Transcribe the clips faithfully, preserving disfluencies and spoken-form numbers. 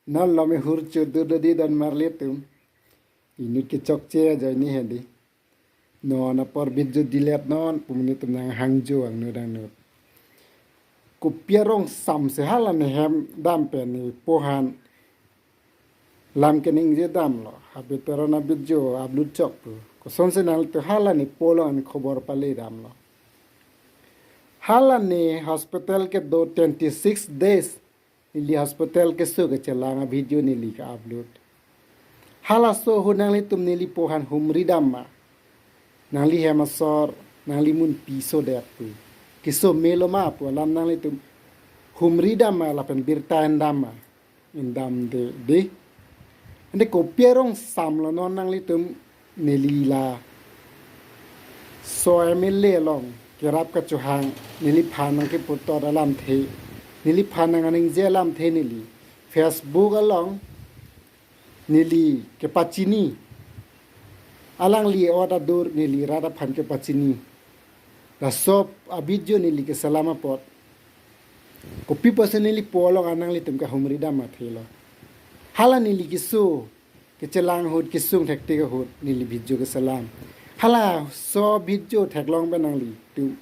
Non lo me hur chudu do di don marli atum. Inut kechokche ajoine hedi. Non apor video delete non pu nelitum nanghangjo angno dangno. Kopi arong sam se hala ne hem dam pen nepo aphan lam keningje damlo. Habe Teron a-video upload chok pu. Kosonsi nangtum hala nepo along an khobor pale damlo. Hala ne hospital kedo twenty six days. Neli hospital keso kechelang a-video neli ke-upload. Halaso ahut nanglitum nelipo aphan humri dam ma? Nangli hem asor, nangli munpi sodet pu. Keso melo ma pu alam nanglitum humri dam ma lapen birta en dam ma? Indamde, de. Ante kopi arong sam lo non nanglitum neli laso M L A along kerap kachohang, neliphan nangkeputhot alamthe, neliphan nangningje alamthe neli Facebook along neli kepachini. Alangli ot adur neli rat aphan kepachini. Laso a-video neli keselam apot. Kopi pusi nelipo along an nanglitum kahumri dam athelo? Hala neli keso kechelang ahut, kesung thektik ahut neli video keselam. Halaso video theklong pen nanglitum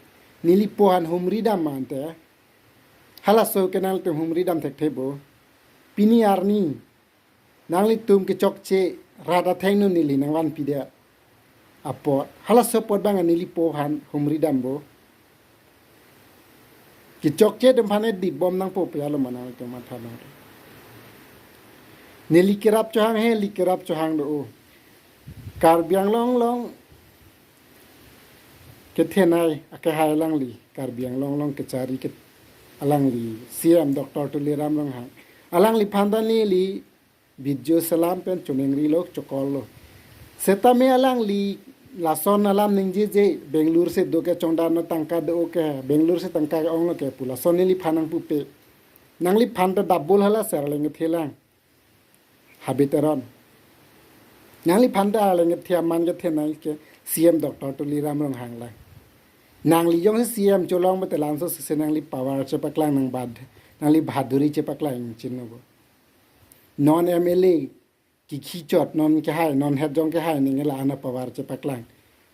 nelipo aphan humri dam ma ante? Halaso ke nanglitum humri dam thekthe bo? Pini arni nanglitum kechokche rat athengno neli nangvanpidet apot, halaso apot abang nelipo aphan humri dam bo? Kechokche atum aphan edip bom nangpo pu alo ma nanglitum matha nang? Neli kerap chohang he, neli kerap chohang do o. Karbi Anglong along kethenei akehai alangli, Karbi Anglong along kechari ke alangli, C M Doctor Tuliram Ronghang. Alangliphan ta neli video selam pen choningri lo, chokol lo. Setame alangli lason alam ningjeje, Bangalore si do ke chongdat no, tangka do ke, Bangalore si tangka ke-ong lo ke pu lason neliphan nangpupe. Nangliphan ta double hala ser leng thelang. Habe Teron. Nangliphan ta leng kethe aman kethenei ke C M Doctor Tuliram Ronghang lang. Nangli jongsi C M cholong pute laso sese nangli power chepaklang, nang bad, nangli bahaduri chepaklang chinino bo? Non M L A kikhichot, non kehai, non hetjong kehai, ning la-an a-power chepaklang.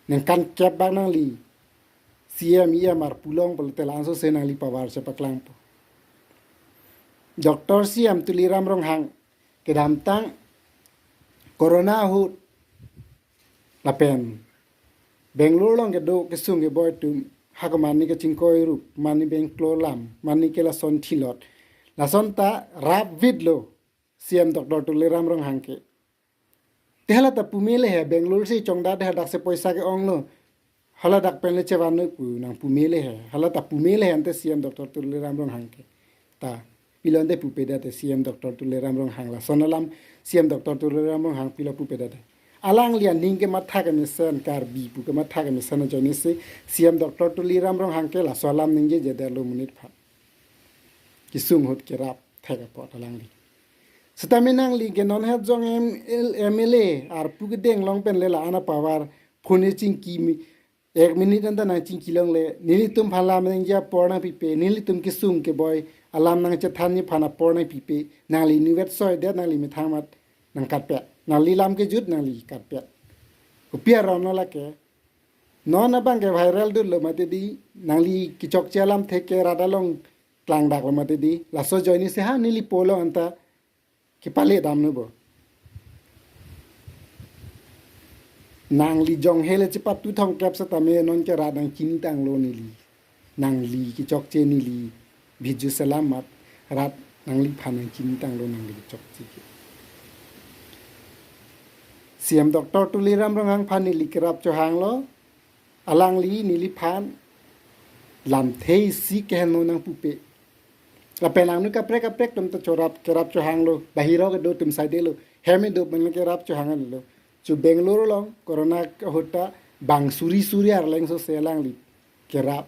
Ningkan kep bang nangli C M E M arpu long pulote laso sese nangli power chepaklangpo. Doctor C M Tuliram Ronghang kedamtang corona ahut lapen Bangalore along kedo kesung keboi atum, ha komatne kachingkoi rup, mane bengklo lam, mane ke lason thilot, lason ta rapvit lo C M Doctor Tuliram Ronghang ke. Te hala ta pumele he, Bangalore si chongdat he, dak si poisa ke-ong lo, hala dak pen le chevan noi pu nangpumele he. Hala ta pumele he ante C M Doctor Tuliram Ronghang ke. Ta pilo ante pupedet te C M Doctor Tuliram Ronghang, lason alam C M Doctor Tuliram Ronghang pilo pupedet te? Alangli aning kematha kemesen, Karbi pu kematha kemesen ajoine si C M Doctor Tuliram Ronghang ke laso alam ningjejedet lo monit aphan. Kesung ahut kerap thek apot alangli. Setame nangli ke non hetjong M L, M L A arpu kedeng long pen le la-an a-power phone chingki mi, ek minute anta nangchingki longle, nelitum aphan lam ningje apor nangpipe, nelitum kesung keboi alam nangchethanji aphan apor nangpipe, nangli inutvet soidet, nangli methang amat nangkatpet, nangli lam kejut nangli katpet. Kopi aron lo lake? Non abang ke viral dun lo mati di, nangli kechokche alamthe ke rat along klangdak lo mati di, laso ajoine si ha nelipo along anta kepale damno bo? Nangli jong hele chepatu thongkep setame non ke rat nangchinitanglo neli. Nangli kechokche neli video selam amat rat nangliphan nangchinitanglo nangli kechokche ke. C M Doctor Tuliram Ronghang aphan neli kerap chohanglo, alangli neliphan lamthe isi keheno nangpupe. Lapen angno kaprek kaprek atum ta chorap kerap chohanglo, bahira kedo atum saidelo, hem kedo atum kerap chohanglo. Chu Bangalore along corona ahut ta bang suri suri arleng so se alangli kerap.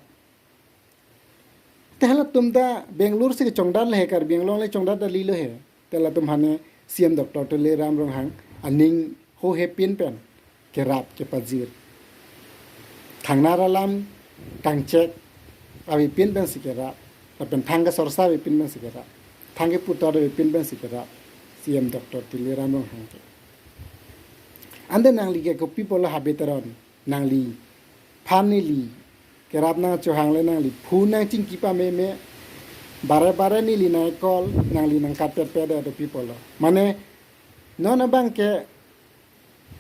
Te halatum ta Bangalore si kechongdat le he, Karbi Anglong le chongdat kali lo he. Te latum aphan ne C M Doctor Tuliram Ronghang aning ho hepin pen kerap kepajir. Thangnar alam kangchek avepin pensi kerap, lapen thang kasorsa avepin pensi kerap. thang kepu tore pin pensi kerap C M Doctor Tuliram Ronghang ke. Ante nangli ke kopi apotlo habe teron, nangliphan neli kerap nangchohang le nangli phone nangchingki pameme, bare bare neli nang-call, nangli nangkat pet pet do, kopi apotlo. Mane non abang ke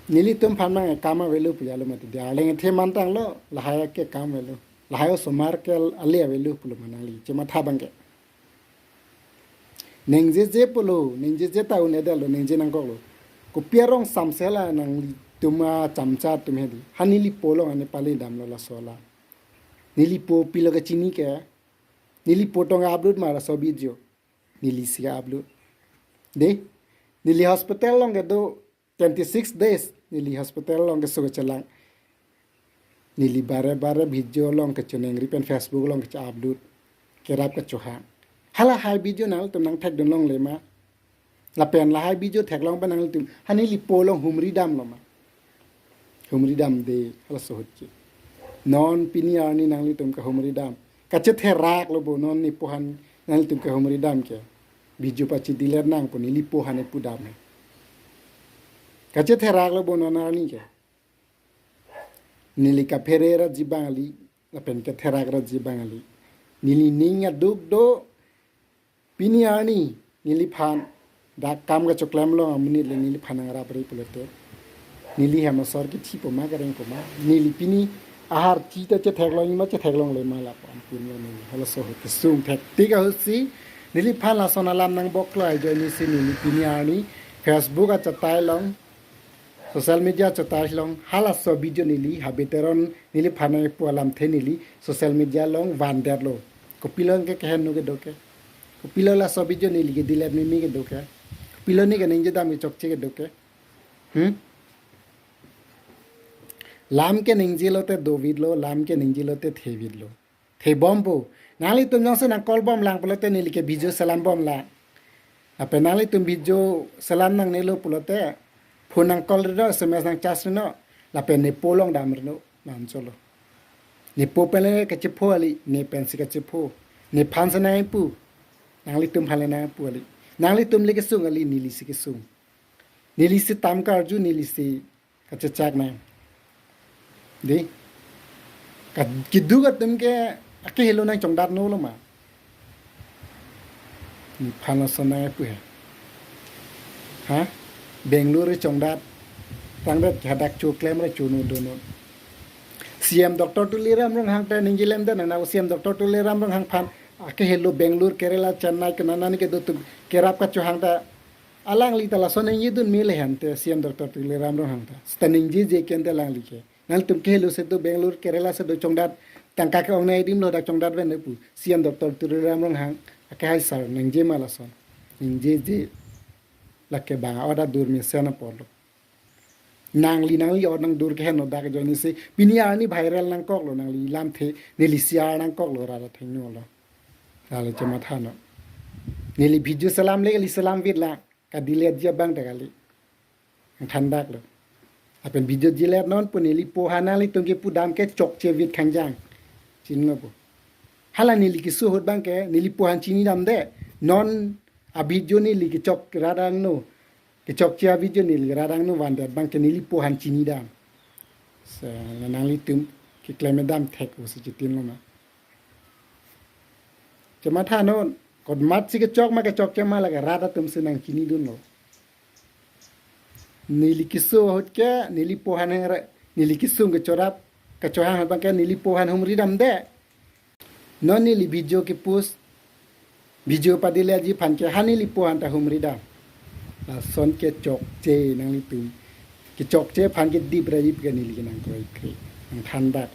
nelitum aphan mang ekam avelo pulo mati, dia arleng ethe mantanglo, lahai ke ekam avelo, lahai osomar ke ale avelo pulo ma nangli chematha abang ke. Ningjeje pulo, ningjeje ta un-edetlo, ningje nangkoklo. Kopi arong samsela nanglitum achamcha atum hedi. Ha neli po along ane pale damlo laso alam. Neli po pilo kechini ke. Neli po tong upload ma laso video. Neli si upload. De, neli hospital along kedo twenty-six days, neli hospital along keso kechelang. Neli bare bare video along kechoningri pen Facebook along kecho-upload, kerap kechohang. Halahai video nanglitum nangthekdun longle ma? Lapen lahai video theklong pen nanglitum ha neli po along humri damlo ma? Humri damde, halaso ahut ke. Non pini arni nanglitum kehumri dam. Kachetheraklo bo non ne po aphan nanglitum kehumri dam ke. Video pachi-delete nang pu neli po aphan epu dam he. Kachetheraklo bo non arni ke. Neli kaphere ra ji abang kali, lapen ketherak ra ji abang kali. Neli ning aduk do, pini arni neliphan dak kam kachoklem along amonit le neliphan nangrap ri pulote, neli hem asor kethi po ma kereng po ma? Neli pini ahar thi ta chetheklong ma, chetheklongle ma lapu-an punlo neli. Halaso ahut kesung thektik ahut si neliphan lason alam nangboklo, ajoinesi neli pini arni Facebook achatai along, social media achatai along halaso video neli habe teron neliphan nangpu alamthe neli social media along vandetlo. Kopilo ke keheno kedo ke? Kopilo laso video neli ke-delete meme kedo ke? Kopilo ne keningje dam kechokche kedo ke? Hmm? Lam keningje lote dovidlo, lam keningje lote thevidlo. Thebompo. Nanglitum jongsi nang-call bomlang pulote neli ke video selam bomlang. Lapen nanglitum video selam nangnelo pulote phone nang-call rino, S M S nang-charge rino, lapen ne po along dam rino, mancholo. Ne po pen le kachepho kali, ne pensi kachepho. Nephan si nangpu, nanglitum aphan le nangpu kali. Nanglitum le kesung kali, neli si kesung. Neli si tam karju, neli si kachechak nang. De, ka, keduk atum ke akehelo nangchongdatnolo ma? Nephan lason nangpu he. Ha? Bangalore chongdat. Tangdet ke hadak choklem ra chono dono. C M Doctor Tuliram Ronghang ta ningjelemdet nang, na C M Doctor Tuliram Ronghang aphan akehelo Bangalore, Kerala, Chennai kenana ni kedo atum kerap kachohang ta, alangli ta lason ningjedun mele hente C M Doctor Tuliram Ronghang ta. Seta ningjeje ke ante alangli ke. Nangtum kehelo si do, Bangalore, Kerala si do chongdat, tangka ke-ong nangdimlo dak chongdat ven pu. C M Doctor Tuliram Ronghang akehai sar ningje ma lason? Ningjeje. Lake bang a-order dur mesen apotlo. Nangli nangli or nangdur keheno dak ajoinesi pini arni viral nangkoklo, nangli lamthe neli share nangkoklo, rara thengno lo. Lale chematha non. Neli video selam le kali, selamvitlang. Ka-delete ji abang ta kali. Nangthandaklo. Lapen video delete non pu neli po aphan nanglitum kepu dam ke chokchevit khangjang. Chinilo po. Hala neli keso ahut abang ke neli po aphan chini damde. Non a-video neli kechok radang no, kechokche a-video neli radang no vandet abang ke neli po aphan chini dam. Se, nanglitum keklem dam thek pusi chitinlo ma? Chematha non, komatsi kechok ma kechokche ma, lake rat atum si nangchinidunlo. Neli keso ahut ke neli po aphan hang ra, neli kesung kechorap, kechohang abang ke neli po aphan humri damde. Non neli video ke-post, video pa-delete ji aphan ke ha neli po aphan ta humri dam. Lason kechokche nanglitum. Kechokche aphan kedip ra ip ke neli ke nangkroikre. Nangthandak.